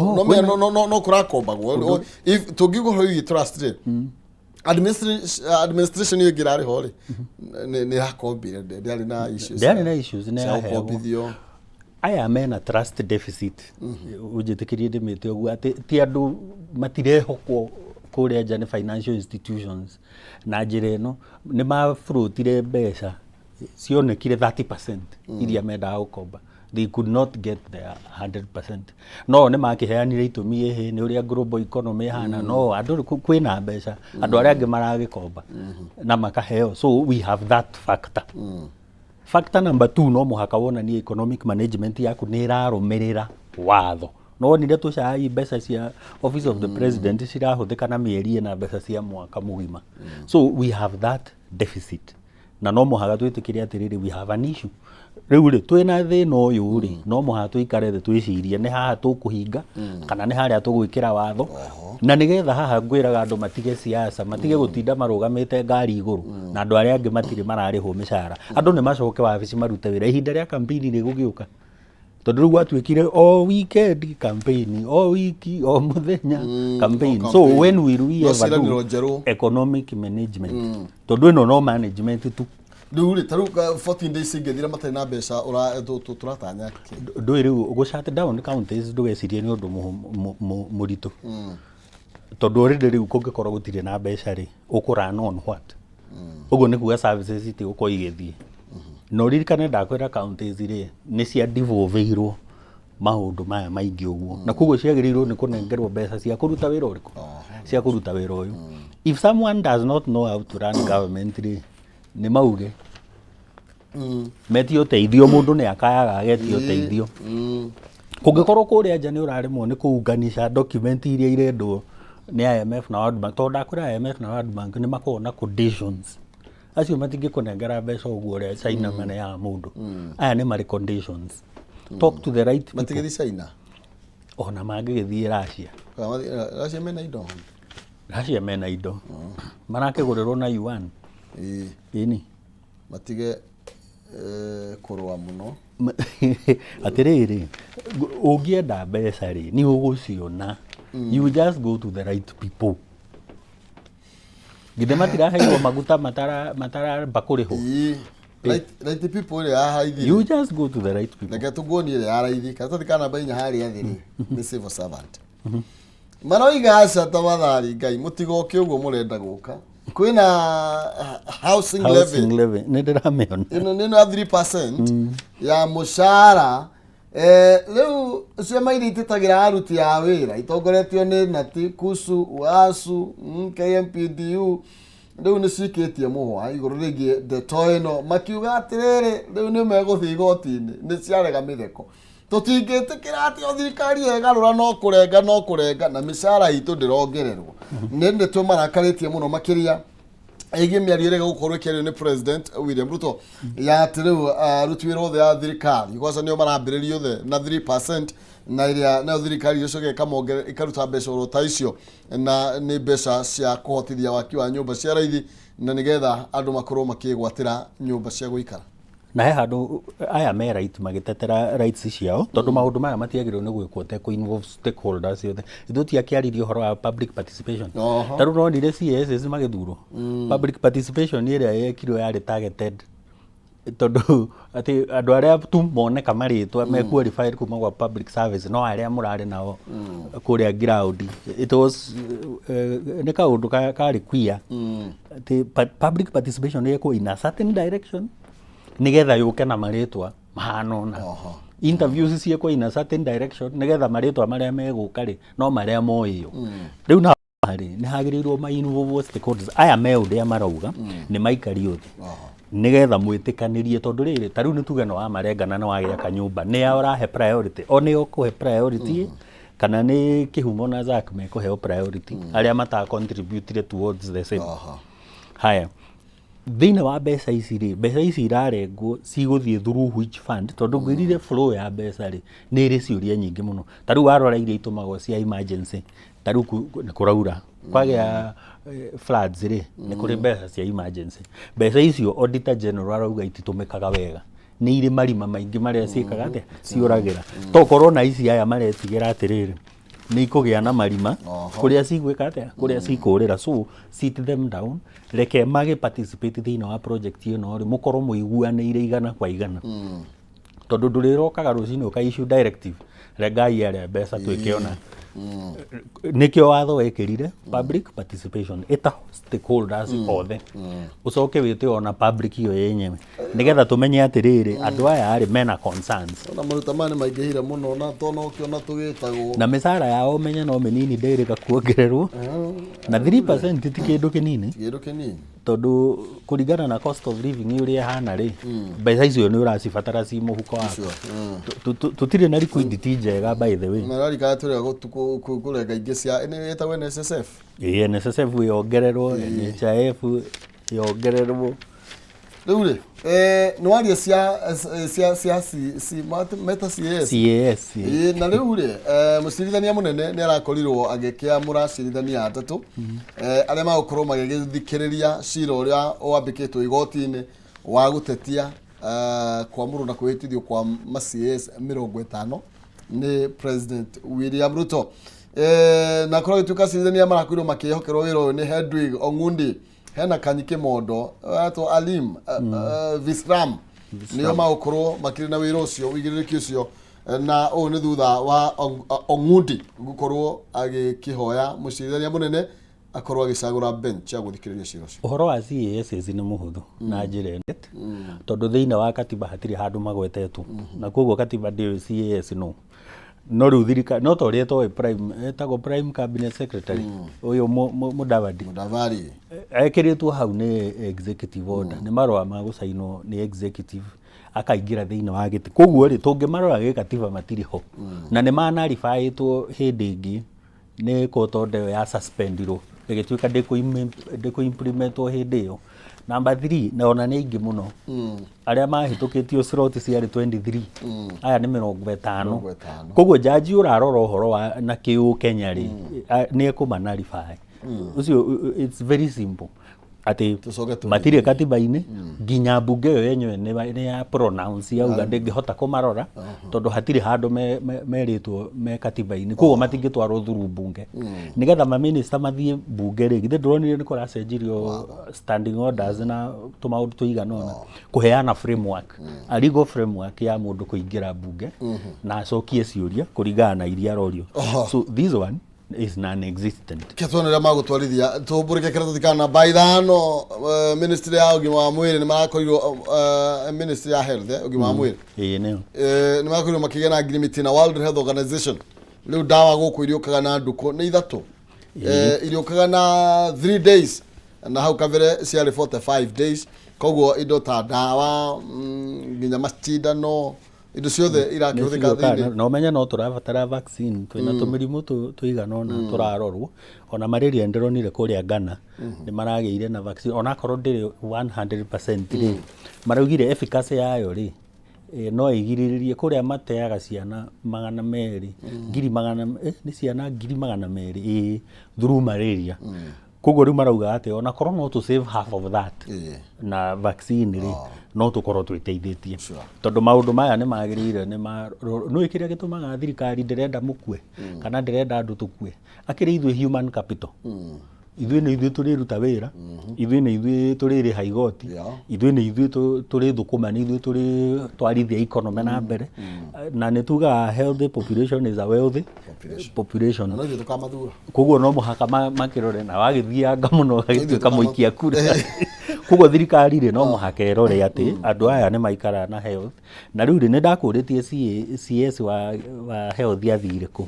No, no no kũrakombagwo. If tũngiuga ũhoro wĩgiĩ trust rĩ, administration ĩyo ĩngĩ ĩrarĩ ho rĩ, nĩ yakombire, ndĩarĩ na issues. Ndĩarĩ na issues, nĩ cia yaheagwo. gũkombithio. Aya mena trust deficit, ũnjĩtĩkĩrie ndĩmĩte ũguo, atĩ ti andũ matirehokwo kũrĩa nja nĩ financial institutions. Na njĩra ĩno nĩ mafloatire mbeca cionekire 30% iria mendaga gũkomba. They could not get their 100%. No nĩ makĩheanire itũmi, ĩhĩ nĩ ũrĩa global economy ĩhana, no andũ kwĩna mbeca, andũ arĩa angĩ maragĩkomba na makaheo. So we have that factor. Factor number two, no mũhaka wonanie economic management yaku nĩ ĩrarũmĩrĩra watho. No wonire tũcai mbeca cia Office of the President cirahũthĩka na mĩeri ĩna mbeca cia mwaka mũgima. So we have that deficit, na no mũhaka twĩtĩkĩre atĩrĩrĩ, we have an issue. Rĩu rĩ, twĩna thĩna ũyũ rĩ, no mũhaka tũikare thĩ twĩcirie nĩ haha tũkũhinga kana nĩ harĩa tũgwĩkĩra watho, na nĩgetha haha ngwĩraga andũ matige siasa, matige gũtinda marũgamĩte ngari igũrũ na andũ arĩa angĩ matirĩ mararĩhwo mĩcara. Andũ nĩ macoke wabici marute wĩra ihinda rĩa campaign rĩgũgĩũka, tondũ rĩu gwatuĩkire o weekend campaign, o wiki, o mũthenya campaign. O So campaign. when will we No ever ciĩranĩro do njerũ. economic management? Tondũ ĩno no management tu. Rĩu rĩ, ta rĩu 14 days ingĩthira matarĩ na mbeca, tũratanya kĩ? Ndũĩ rĩu gũ shut down counties, ndũgecirie nĩ ũndũ mũritũ, tondũ already rĩu kũngĩkorwo gũtirĩ na mbeca rĩ, ũkũ run on what? Ũguo nĩ kuga services itigũkorwo igĩthiĩ. Na ũririkane ndakwĩra counties rĩ, nĩ cia devolve-irwo maũndũ maya maingĩ ũguo, na koguo ciagĩrĩirwo nĩ kũnengerwo mbeca cia kũruta wĩra ũrĩkũ, cia kũruta wĩra ũyũ. If someone does not know how to run government rĩ, nĩ mauge metie ũteithio. Mũndũ nĩ akayaga agetia ũteithio. Kũngĩkorwo kũrĩa nja nĩ ũraremwo nĩ kũunganisha document iria irendwo nĩ IMF na World Bank, tondũ ndakwĩra IMF na World Bank nĩ makoragwo na conditions. Acio matingĩkũnengera mbeca ũguo ũrĩa China maneaga mũndũ. Aya nĩ marĩ conditions. Talk to the right people. Matigĩthi China. Ona mangĩgĩthiĩ Russia. Kana Russia mena indo. Russia mena indo marakĩgũrĩrwo na yuan. Ĩni. Matige kũrũa mũno. Atĩrĩrĩ, ũngĩenda mbeca rĩ, nĩ ũgũciona. You just go to the right people. Githĩ matiraheirwo maguta mataramba kũrĩhwo? Ĩĩ. Right people ĩrĩa ya raithi. You just go to the right people. Reke tũguonie ĩrĩa ya raithi. Karatathi ka namba 4 harĩa thĩ rĩ, nĩ civil servant maroiga aca tafadhali Ngai mũtigoke ũguo mũrenda gũka kwĩna housing levy. Housing levy nĩ ndĩramĩona. Ĩno nĩ ĩno ya 3% ya mũcara. Rĩu ciama iria itetagĩra aruti a wĩra itongoretio nĩ nati kusu uasu, KMPDU, rĩu nĩ cikĩtie mũhwa igũrũ rĩgiĩ ndeto ĩno, makiuga atĩrĩrĩ, rĩu nĩ megũthiĩ igoti-inĩ. Nĩ ciarega mĩtheko, tũtingĩtĩkĩra atĩ o thirikari ĩgarũra no kũrenga no kũrenga na mĩcara itũ ndĩrongererwo. Nĩ ndeto marakarĩtie mũno makĩria ĩgiĩ mĩario ĩrĩa gũkorwo ĩkĩario nĩ President William Ruto ya atĩ rĩu aruti wĩra othe a thirikari kwanza nĩo marambĩrĩria othe na 3%, na ĩrĩa nayo thirikari ĩcoke ĩkamongerera, ĩkaruta mbeca oro ta icio, na nĩ mbeca cia kũhotithia waki wa nyũmba cia raithi na nĩgetha andũ makorwo makĩgwatĩra nyũmba cia gũikara. Na he handũ aya me right magĩtetera rights ciao, tondũ maũndũ maya matiagĩrĩirwo nĩ gwĩkwo te involve stakeholders othe. Ithuĩ tiakĩaririe ũhoro wa public participation. Ta rĩu nonire CAS magĩthurwo, public participation ĩrĩa yekirwo yarĩ targeted, tondũ atĩ andũ arĩa tu moneka marĩtwa me qualified kuma gwa public service, no arĩa mũrarĩ nao kũrĩa ground, it was nĩ kaũndũ karĩ queer atĩ public participation yekwo in a certain direction nĩgetha yũke na marĩtwa mahana ũna. Interviews ciĩkwo in a certain direction nĩgetha marĩtwa marĩa megũka rĩ, no marĩa moĩyo. Rĩu na rĩ, nĩ hagĩrĩirwo ma involve stakeholders aya me ũrĩa marauga nĩ maikario thĩ nĩgetha mwĩtĩkanĩrie, tondũ rĩrĩ, ta rĩu nĩ tuge nĩ wamarengana nĩ wagĩaka nyũmba, nĩ a ũrahe priority, o nĩ ũkũhe priority kana nĩ Kĩhumo na Zack mekũheo priority, arĩa mata contributire towards the same. Haya, thĩinĩ wa mbeca ici rĩ, mbeca ici irarengwo cigũthiĩ through which fund? Tondũ ngwĩrire flow ya mbeca rĩ, nĩ ĩrĩ ciũria nyingĩ mũno. Ta rĩu warora iria itũmagwo cia emergency, ta rĩu nĩ kũraura, kwagĩa floods rĩ, nĩ kũrĩ mbeca cia emergency. Mbeca icio Auditor General arauga ititũmĩkaga wega, nĩ irĩ marima maingĩ marĩa ciĩkaga atĩa, ciũragĩra. Tokorwo na ici aya maretigĩra atĩrĩrĩ, nĩ ikũgĩa na marima kũrĩa cigwĩka atĩa, kũrĩa cikũrĩra. So sit them down, reke mage participate thĩinĩ wa project ĩno rĩ, mũkorwo mũiguanĩire 100%, tondũ ndũrĩrokaga rũcinĩ ũka issue directive, rengai arĩa mbeca twĩke ona. Nĩkĩo watho wekĩrire public participation, ĩta stakeholders othe, ũcoke wĩte ona public ĩyo yenyewe, nĩgetha tũmenye atĩrĩrĩ, andũ aya rĩ, mena concerns. Ona maruta maya nĩ maingĩhire mũno na tona ũkĩona tũgĩtagwo. Na mĩcara yao menye no mĩnini, ndĩrĩga kuongererwo na 3% ti kĩndũ kĩnini. Kĩndũ kĩnini. Tondũ kũringana na cost of living ũrĩa ĩhana rĩ, mbeca icio nĩ ũracibatara ci mũhuko waku. Tũtirĩ na liquidity njega, by the way. Na rarikana tũrĩa kũrenga ingĩ cia nĩ ĩtagwo NSSF. Ĩĩ, NSSF yongererwo, NHIF yongererwo. Rĩu rĩ, nĩ waria cia C meta CAS. CAS. Ĩĩ, na rĩu rĩ, mũcirithania mũnene nĩ arakorirwo agĩkĩamũra acirithania atatũ arĩa magũkorwo magĩgĩthikĩrĩria cira ũrĩa wambĩkĩtwo igoti-inĩ wa gũtetia kwamũrwo na kwĩhĩtithio kwa ma CAS 50 nĩ President William Ruto. Na korwo gĩtuĩka acirithania marakorirwo makĩhokerwo wĩra ũyũ nĩ Hedwig Ong'undi, hena Kanyi Kimondo, etwo Alim Visram, nĩo magũkorwo makĩrĩ na wĩra ũcio, ũigĩrĩrĩki ũcio. Na ũũ nĩ thutha wa Ong'undi gũkorwo agĩkĩhoya mũcirithania mũnene akorwo agĩcagũra bench ya gũthikĩrĩria cira ũcio. Ũhoro wa CAS nĩ mũhũthũ na njĩra ĩno, tondũ thĩinĩ wa katiba hatirĩ handũ magwetetwo, na koguo katiba ndĩũĩ CAS no rĩu thirikari no ta ũrĩa ĩtoĩ prime, ĩtagwo prime cabinet secretary ũyũ Mudavadi. Mudavadi. Ekĩrĩtwo hau nĩ executive order, nĩ marũa ma gũcainwo nĩ executive akaingĩra thĩinĩ wa gĩtĩ. Koguo rĩ, tũngĩmarora gĩkatiba matirĩ ho, na nĩ manaribaĩtwo hĩndĩ ĩngĩ nĩ court order ĩyo ya suspendirwo, ĩgĩtuĩka ndĩkũ-implementwo hĩndĩ ĩyo. Number 3, na ona nĩ aingĩ mũno arĩa mahĩtũkĩtio, slot ciarĩ 23, aya nĩ 50. 50. Koguo jaji ũrarora ũhoro wa na kĩũ Kenya rĩ, nĩ ekũmanarify ũcio. It's very simple atĩ Tũcoke tũrĩkie. Matirĩ katiba-inĩ, nginya mbunge ĩyo yenyewe nĩ ya pronounce, yauga ndĩngĩhota kũmarora tondũ hatirĩ handũ merĩtwo me katiba-inĩ, koguo matingĩtwarwo through mbunge. Nĩgetha maminista mathiĩ mbunge rĩ, githĩ ndũronire nĩ kũracenjirio standing orders na tũmaũndũ tũigana ũna kũheana framework, a legal framework ya mũndũ kũingĩra mbunge na acokie ciũria kũringana na iria arorio. So this one is non-existent. Ke tuone ũrĩa magũtwarithia tũmbũrĩke kĩratathi ka namba 5. Ministry ya ũgima wa mwĩrĩ nĩ marakorirwo, ministry ya health, ũgima wa mwĩrĩ. Ĩĩ, nĩyo. Nĩ marakorirwo makĩgĩa na agreement na World Health Organization. Rĩu ndawa gũkũ iriũkaga na ndukũ nĩ 3, iriũkaga na 3 days, na hau kabere ciarĩ 45 days. Koguo indo ta ndawa, nginya macindano, indo ciothe irakĩhũthĩka thĩinĩ. Na ũmenye no tũrabatara vaccine, twĩna tũmĩrimũ tũigana ũna tũrarorwo. Ona malaria ndĩronire kũrĩa Ghana nĩ maragĩire na vaccine, onakorwo ndĩrĩ 100% rĩ, maraugire efficacy yayo rĩ, no ĩgirĩrĩrie kũrĩa mateaga ciana 200 ngiri magana, nĩ ciana 200,000 ĩĩ through malaria. Koguo rĩu marauga atĩ onakorwo no tũ save half of that na vaccine rĩ, no tũkorwo twĩteithĩtie, tondũ maũndũ maya nĩ magĩrĩire nĩ ma nĩ kĩrĩa gĩtũmaga thirikari ndĩrenda mũkue kana ndĩrenda andũ tũkue, akĩrĩ ithuĩ human capital, ithuĩ nĩ ithuĩ tũrĩruta wĩra, ithuĩ nĩ ithuĩ tũrĩrĩha igoti, ithuĩ nĩ ithuĩ tũrĩthũkũma, nĩ ithuĩ tũrĩtwarithia economy na mbere, na nĩ tugaga healthy population is a wealthy Population. population. Na no ithuĩ tũkamathura. Koguo no mũhaka makĩrore na wagĩthianga mũno ũgagĩtuĩka mũikia kura. Koguo thirikari rĩ, no mũhaka ĩrore atĩ andũ aya nĩ maikara na health. Na rĩu rĩ, nĩ ndakũrĩtie CS wa health athire kũ,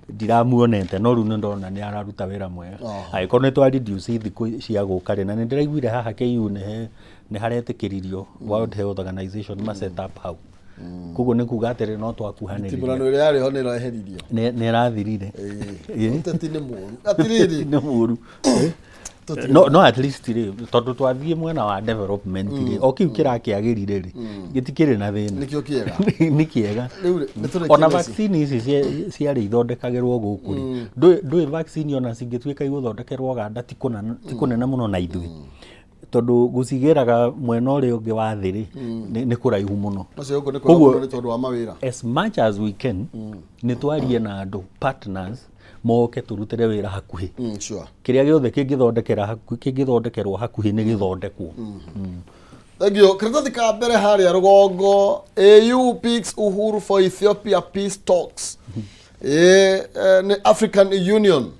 ndiramuonete, no rĩu nĩ ndona nĩ araruta wĩra mwega. Angĩkorwo nĩ twa reduce thikũ cia gũka rĩ, na nĩ ndĩraiguire haha KU nĩ haretĩkĩririo World Health Organization ma set up hau, koguo nĩ kuga atĩrĩ, no twakuhanĩrĩria. Timũrano ĩrĩa yarĩ ho nĩ ĩreheririo. Nĩ ĩrathirire. Ũteti nĩ mũru atirĩrĩ. Nĩ mũru. No at least rĩ, tondũ twathiĩ mwena wa development rĩ, o kĩu kĩrakĩagĩrire rĩ, gĩtikĩrĩ na thĩna. Nĩkĩo kĩega. Nĩ kĩega. Rĩu rĩ, nĩ tũrĩkie Ona na ici. vaccine ici ciarĩ ithondekagĩrwo gũkũ rĩ, ndũĩ vaccine ona cingĩtuĩka igũthondekerwo Uganda ti kũnene mũno na ithuĩ, tondũ gũcigĩraga mwena ũrĩa ũngĩ wa thĩ rĩ, nĩ kũraihu mũno. Macio gũkũ nĩ kwega mũno nĩ tondũ wa mawĩra. As much as we can, nĩ twarie na andũ partners moke tũrutĩre wĩra hakuhĩ. Kĩrĩa gĩothe kĩngĩthondekerwo hakuhĩ nĩ gĩthondekwo. Thank you. Karatathi ka mbere harĩa rũgongo, AU picks Uhuru for Ethiopia peace talks. Nĩ African Union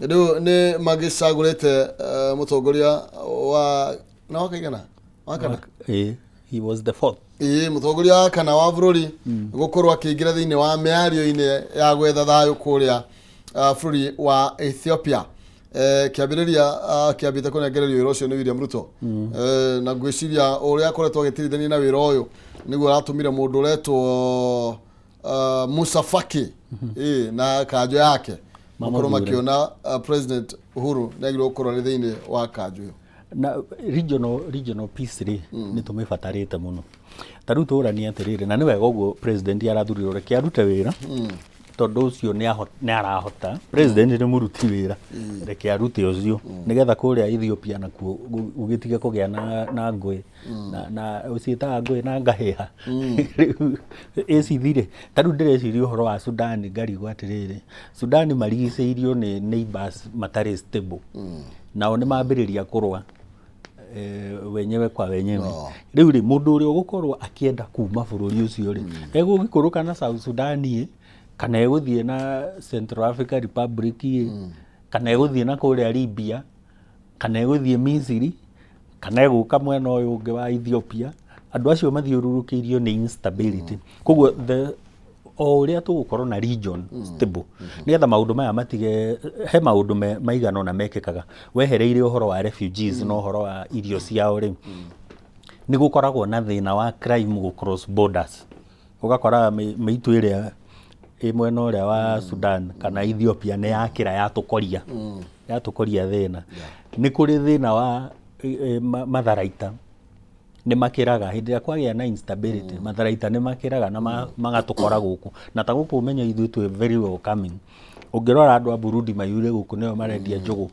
rĩu nĩ magĩcagũrĩte mũtongoria wa na wa kaigana wa kana. Ĩĩ, he was the fourth. Ĩĩ, mũtongoria wa kana wa bũrũri gũkorwo akĩingĩra thĩinĩ wa mĩario-inĩ ya gwetha thayũ kũrĩa bũrũri wa Ethiopia. Kĩambĩrĩria kĩambĩte kũnengererio wĩra ũcio nĩ William Ruto. Na ngwĩciria ũrĩa akoretwo agĩtirithania na wĩra ũyũ nĩguo aratũmire mũndũ ũretwo Musa Faki na kanjũ yake makorwo Mamũthure. Makĩona President Uhuru nĩ agĩrĩirwo gũkorwo arĩ thĩinĩ wa kanjũ ĩyo. Na regional peace rĩ, nĩ tũmĩbatarĩte mũno. Ta rĩu tũranie atĩrĩrĩ, na nĩ wega ũguo president arathurirwo, reke arute wĩra, tondũ ũcio nĩ arahota. President nĩ mũruti wĩra, reke arute ũcio nĩgetha kũrĩa Ethiopia nakuo gũgĩtige kũgĩa na ngũĩ na ũciĩtaga ngũĩ na ngahĩha. Rĩu ĩcithire. Ta rĩu ndĩreciria ũhoro wa Sudan, ngarigwo atĩrĩrĩ, Sudan marigicĩirio nĩ neighbors matarĩ stable, nao nĩ mambĩrĩria kũrũa wenyewe kwa wenyewe. Rĩu rĩ, mũndũ ũrĩa ũgũkorwo akĩenda kuma bũrũri ũcio rĩ, egũgĩkũrũka na South Sudan ĩ, kana egũthiĩ na Central Africa Republic ĩ, kana egũthiĩ na kũrĩa Libya, kana egũthiĩ Misiri, kana egũka mwena ũyũ ũngĩ wa Ethiopia? Andũ acio mathiũrũrũkĩirio nĩ instability. Koguo the o ũrĩa tũgũkorwo na region stable, nĩgetha maũndũ maya matige. He maũndũ maigana ũna mekĩkaga wehereire ũhoro wa refugees na ũhoro wa irio ciao rĩ, nĩ gũkoragwo na thĩna wa crime gũ cross borders. Ũgakora mĩitũ ĩrĩa ĩ mwena ũrĩa wa Sudan kana Ethiopia nĩ yakĩra yatũkoria thĩna. Nĩ kũrĩ thĩna wa matharaita nĩ makĩraga hĩndĩ ĩrĩa kwagĩa na instability. Matharaita nĩ makĩraga na magatũkora gũkũ, na ta gũkũ ũmenye ithuĩ twĩ very welcoming. Ũngĩrora andũ a Burundi maiyũire gũkũ, nĩo marendia njũgũ.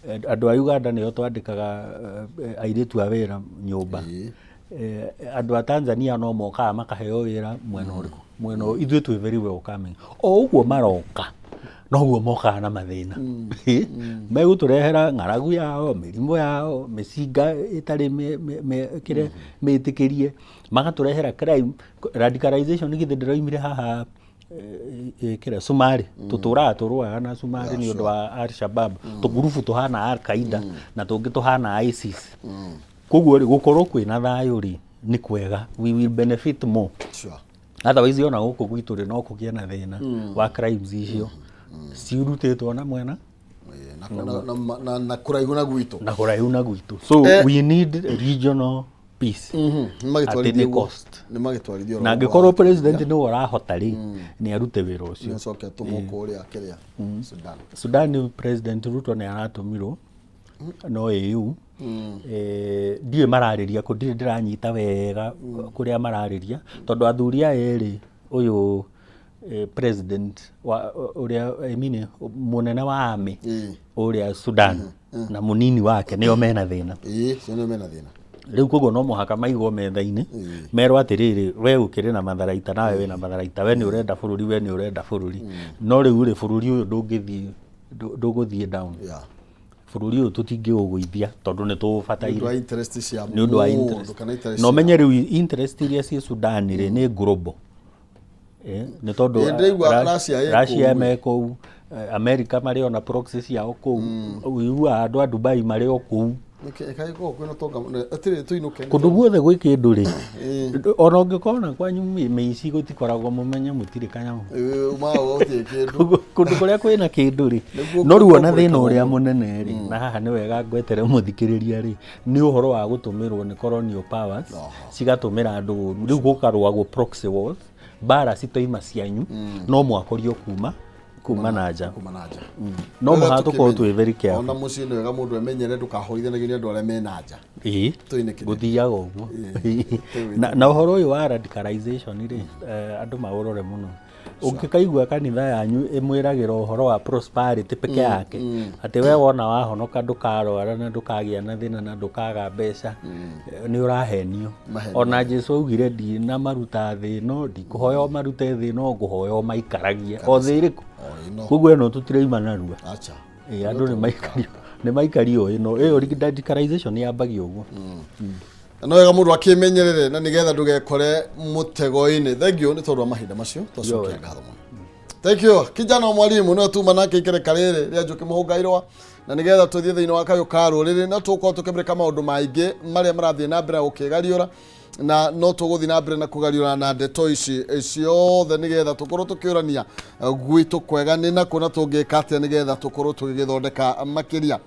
Andũ a Uganda nĩo twandĩkaga airĩtu a wĩra nyũmba. Andũ a Tanzania no mokaga makaheo wĩra mwena ũrĩkũ, mwena ũyũ. Ithuĩ twĩ very welcoming. O ũguo maroka, noguo mokaga na mathĩna, megũtũrehera ng'aragu yao, mĩrimũ yao, mĩcinga ĩtarĩ kĩrĩa mĩtĩkĩrie, magatũrehera crime, radicalization. Githĩ ndĩroimire haha kĩrĩa Somali tũtũraga tũrũaga na Somali nĩ ũndũ wa Al-Shabaab, tũgurubu tũhana Al Qaeda na tũngĩ tũhana ISIS. Koguo rĩ, gũkorwo kwĩna thayũ rĩ, nĩ kwega, we will benefit more. Otherwise ona gũkũ gwitũ rĩ, no kũgĩe na thĩna wa crimes icio ciurutĩtwo na mwena Na kũraihu na gwitũ. Na kũraihu na gwitũ. So we need regional peace Nĩ at any cost. Nĩ magĩtwarithio. Na angĩkorwo president nĩwe ũrahota rĩ, nĩ arute wĩra ũcio. Nĩ acoke atũmwo kũrĩa kĩrĩa Sudan. Sudan, President Ruto nĩ aratũmirwo no AU. Ndiũĩ mararĩria kũ, ndirĩ ndĩranyita wega kũrĩa mararĩria, tondũ athuri aya erĩ, ũyũ president wa ũrĩa, I mean, mũnene wa army ũrĩa Sudan na mũnini wake nĩo mena thĩna. Ĩĩ, cio nĩo mena thĩna. Rĩu koguo no mũhaka maigwo metha-inĩ, merwo atĩrĩrĩ, we ũkĩrĩ na matharaita, nawe wĩna matharaita, we nĩ ũrenda bũrũri, we nĩ ũrenda bũrũri, no rĩu rĩ, bũrũri ũyũ ndũngĩthiĩ, ndũgũthiĩ down. Bũrũri ũyũ tũtingĩũgũithia tondũ nĩ Nĩ ũndũ wa tũũbataire. Interest cia Nĩ ũndũ wa mũndũ interest. Kana interest Na ũmenye rĩu interest iria ciĩ Sudan rĩ, nĩ global. Nĩ tondũ Ĩ, ndĩraigua Russia ĩ Russia kũu. Me kũu, America marĩ ona proxy ciao kũu, ũiguaga andũ a Dubai marĩ o kũu. Kaĩ kwĩna ũtonga atĩrĩ tũinũke. Kũndũ guothe gwĩ kĩndũ rĩ, ona ũngĩkona kwanyu mĩici gũtikoragwo, mũmenye mũtirĩ kanyamũ. Ũmago gũtirĩ kĩndũ. Kũndũ kũrĩa kwĩna kĩndũ rĩ, Nĩguo no rĩu ona kũrĩkagwo thĩna ũrĩa mũno. Mũnene rĩ, na haha nĩ wega ngwetere mũthikĩrĩria rĩ, nĩ ũhoro wa gũtũmĩrwo nĩ colonial powers, cigatũmĩra andũ ũru. Rĩu gũkarũagwo proxy wars, mbara citoima cianyu, no mwakorio kuma na nja. Kuma na nja. No Wega mũhaka tũkorwo tũkĩmenye. Twĩ very careful. Ona mũciĩ nĩ wega mũndũ emenyere ndũkahũrithanagio nĩ andũ arĩa me na nja. Ĩĩ. Tũinĩkĩrĩrie. Gũthiaga ũguo. Na ũhoro ũyũ wa radicalization rĩ, andũ maũrore mũno. Ũngĩkaigua kanitha yanyu ĩmwĩragĩra ũhoro wa prosperity peke yake, atĩ we wona wahonoka ndũkarwara na ndũkagĩa na thĩna na ndũkaga mbeca, nĩ ũrahenio. Mahenio. Ona Jesu augire, ndina maruta thĩ ĩno, ndikũhoya o marute thĩ ĩno, ngũhoya o maikaragie o thĩ ĩrĩkũ. O ĩno. Koguo ĩno tũtiraima narua. Acha. Ĩĩ, andũ nĩ maikario ĩno ĩyo radicalization yambagia ũguo. Na no wega mũndũ akĩmenyerere na nĩgetha ndũgekore mũtego-inĩ. Thank you nĩ tondũ wa mahinda macio, twacokia You're ngatho mũno. Thank you. Kijana wa mwalimu nĩwe tuma nake ikereka rĩrĩ rĩa Njũkĩ Mũhũngairwa, na nĩgetha tũthiĩ thĩinĩ wa kayũ ka rũrĩrĩ na tũgũkorwo tũkĩmũrĩka maũndũ maingĩ marĩa marathiĩ na mbere gũkĩgariũra, na no tũgũthiĩ na mbere na kũgariũra na ndeto ici ciothe nĩgetha tũkorwo tũkĩũrania gwitũ kwega nĩ nakũ na tũngĩka atĩa nĩgetha tũkorwo tũgĩgĩthondeka makĩria.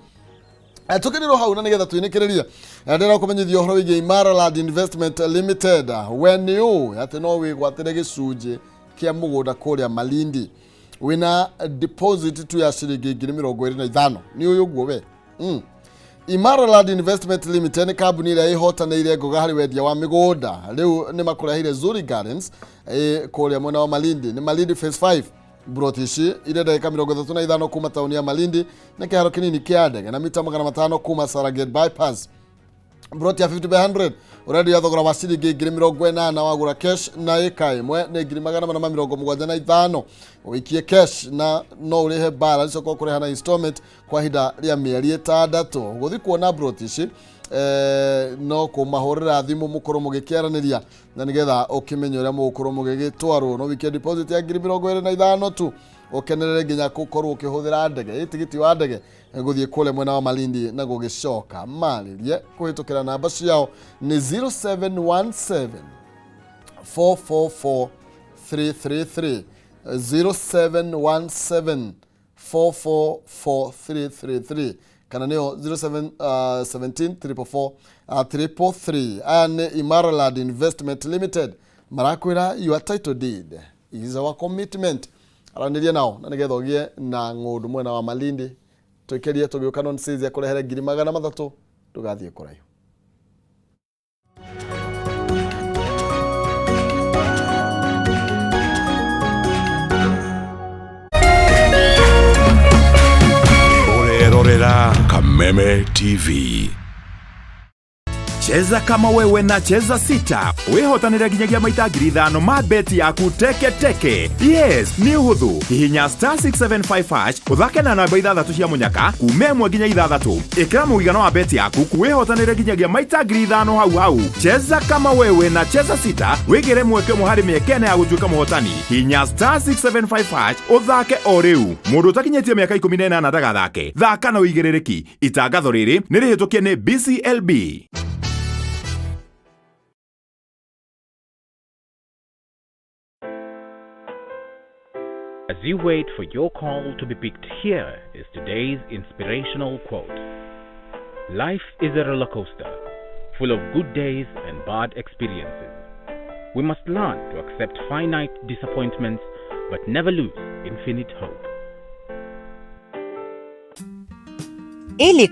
Tukiriro hau na nigetha twinĩkĩrĩrie, ndĩrenda kũmenyithia ũhoro wĩgiĩ Imara Land Investment Limited. We nĩ ũĩ atĩ no wĩgwatĩre gĩcunjĩ kĩa mũgũnda kũrĩa Malindi wĩna deposit tu ya ciringi 25,000? Nĩ ũĩ ũguo we? Imara Land Investment Limited nĩ kambuni ĩrĩa ĩhotanĩire ngoga harĩ wendia wa mĩgũnda. Rĩu nĩ makũreheire Zuri Gardens, kũrĩa mwena wa Malindi, nĩ Malindi Phase 5. Mburoti ici irĩ ndagĩka 35 kuma taũni ya Malindi na kĩharo kĩnini kĩa ndege, na mita 500 kuma Saragate Bypass. Mburoti ya 50 by 100 ũrendio thogora wa ciringi 80,000 wagũra cash, na ĩka ĩmwe nĩ 475,000 ũikie cash, na no ũrĩhe balance ũkorwo kũrĩha na installment kwa ihinda rĩa mĩeri 6. Gũthiĩ kuona mburoti ici, no kũmahũrĩra thimũ mũkorwo mũgĩkĩaranĩria na nĩgetha ũkĩmenye ũrĩa mũgũkorwo mũgĩgĩtwarwo. No wikie deposit ya 25,000 tu, ũkenerere nginya gũkorwo ũkĩhũthĩra ndege, ĩ tigiti wa ndege gũthiĩ kũrĩa mwena wa Malindi na gũgĩcoka. Marĩrie kũhĩtũkĩra namba ciao nĩ 0717 444 333, 0717 444333, kana nĩyo 0717 444 333. Aya nĩ Imara Land Investment Limited, marakwĩra your title deed is our commitment. Aranĩria nao na nĩgetha ũgĩe na ng'ũndũ mwena wa Malindi. Tũikerie tũgĩũka nonsense ya kũrehere 300,000. Ndũgathiĩ kũraihu. Ũrerorera Kameme TV. Cheza kama wewe na Cheza Sita wĩhotanĩre nginyagia maita 5,000 ma beti yaku teke teke. Yes, nĩ ũhũthũ. Hihinya star 675 hash, ũthake na namba ithathatũ cia mũnyaka kuma 1 nginya 6. Ĩkĩra mũigana wa beti yaku, wĩhotanĩre nginyagia maita 5,000 hau hau. Cheza kama wewe na Cheza Sita, wĩgĩre mweke ũmwe harĩ mĩeke 4 ya gũtuĩka mũhotani. Hinya star 675 hash ũthake o rĩu. Mũndũ ũtakinyĩtie mĩaka 18 ndagathake. Thaka na ũigĩrĩrĩki. Itangatho rĩrĩ nĩ rĩhĩtũkie nĩ BCLB. As you wait for your call to be picked, here is today's inspirational quote. Life is a roller coaster, full of good days and bad experiences. We must learn to accept finite disappointments but never lose infinite hope. Ili.